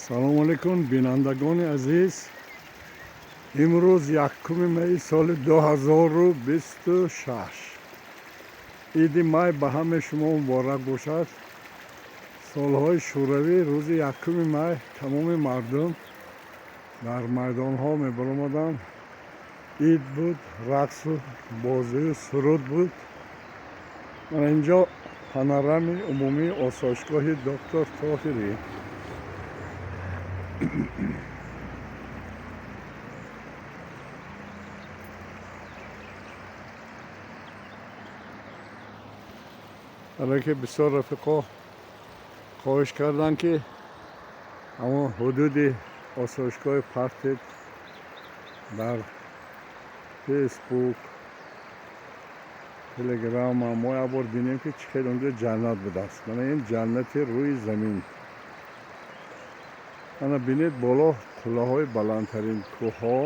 Салому алейкум, бинандагони азиз. Имрӯз 1 майи соли 2026. Иди май ба ҳамаи шумо муборак бошад. Солҳои Шӯравӣ рӯзи 1 май тамоми мардум дар майдонҳо мебаромаданд. Ид буд, рақсу бозию суруд буд. Мана инҷо панорамаи умумии осоишгоҳи доктор Тоҳирӣ. Барое ки бисёр рафиқо хоҳиш карданд, ки ҳамон ҳудуди осоишгоҳи партед дар Фейсбук, Телеграма, мо як бор бинем, ки чӣ хел онҷо ҷаннат будааст. Мана ин ҷаннати рӯи замин. Ана бинед, боло қуллаҳои баландтарин кӯҳҳо.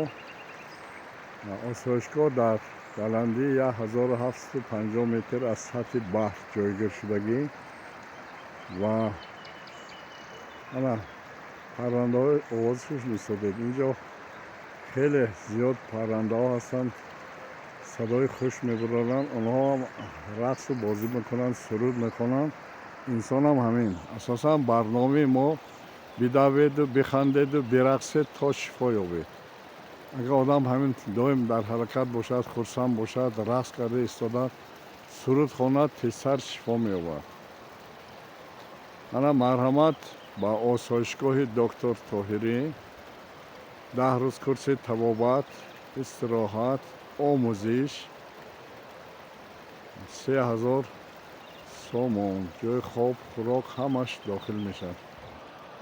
Осоишгоҳ дар баландии 1750 метр аз сатҳи баҳр ҷойгир шудагӣ. Ва ана паррандаҳои овозшуш месодед. Инҷо хеле зиёд паррандаҳо ҳастанд, садои хуш мебароранд. Онҳо ҳам рақсу бозӣ мекунанд, суруд мехонанд. Инсонам ҳамин. Асосан барномаи мо бидаведу, бихандеду, бирақсед, то шифо ёбед. Агар одам ҳамин доим дар ҳаракат бошад, хурсанд бошад, рақс карда истодад, суруд хонад, тезтар шифо меёбад. Ана марҳамат ба осоишгоҳи доктор Тоҳирӣ. 10 рӯз курси табобат, истироҳат, омӯзиш, 3000 сомон. Ҷои хоб, хӯрок ҳамаш дохил мешавад.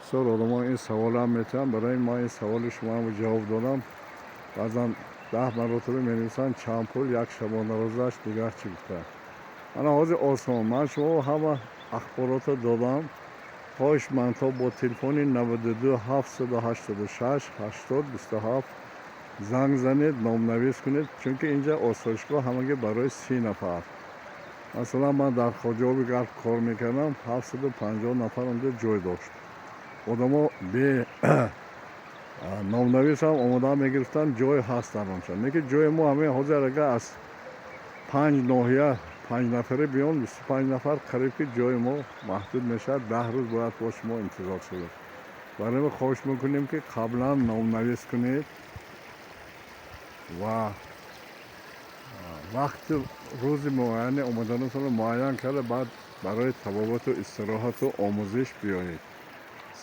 Бисёр одамо ин саволам метиҳанд. Барои ма ин саволи шумоам ҷавоб додам. Баъзан 10 маротиба менависанд, чанд пул як шабонарӯзаш, дигар чӣ гуфта. Ана ҳозир осон, ман шумо ҳама ахборотро додам. Хоҳишмандҳо бо телефони 92 786 80 27 занг занед, номнавис кунед, чунки инҷа осоишгоҳ ҳамагӣ барои 30 нафар. Масалан, ман дар Хоҷаоби Гарб кор мекардам, 750 нафар онҷо ҷой дошт. Одамо бе номнависам омода мегирифтанд, ҷой ҳаст дар онҷо. Лекин ҷои мо ҳамин ҳозир агар аз панҷ ноҳия панҷ нафаре биён, 25 нафар, қариб ки ҷои мо маҳдуд мешавад. 10 рӯз бояд бо шумо интизор шавед. Барои мо хоҳиш мекунем, ки қаблан номнавис кунед ва вақти рӯзи муайяни омаданатонро муайян карда, баъд барои табобату истироҳату омӯзиш биёед.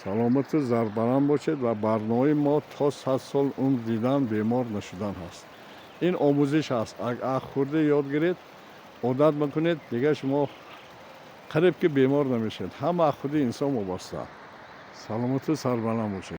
Саломату сарбаланд бошед. Ва барномаи мо то 100 сол умр дидан, бемор нашудан ҳаст. Ин омӯзиш аст. Агар хурдӣ ёд гиред, одат мекунед, дигар шумо қариб ки бемор намешавед. Ҳама аз худи инсон вобаста. Саломату сарбаланд бошед.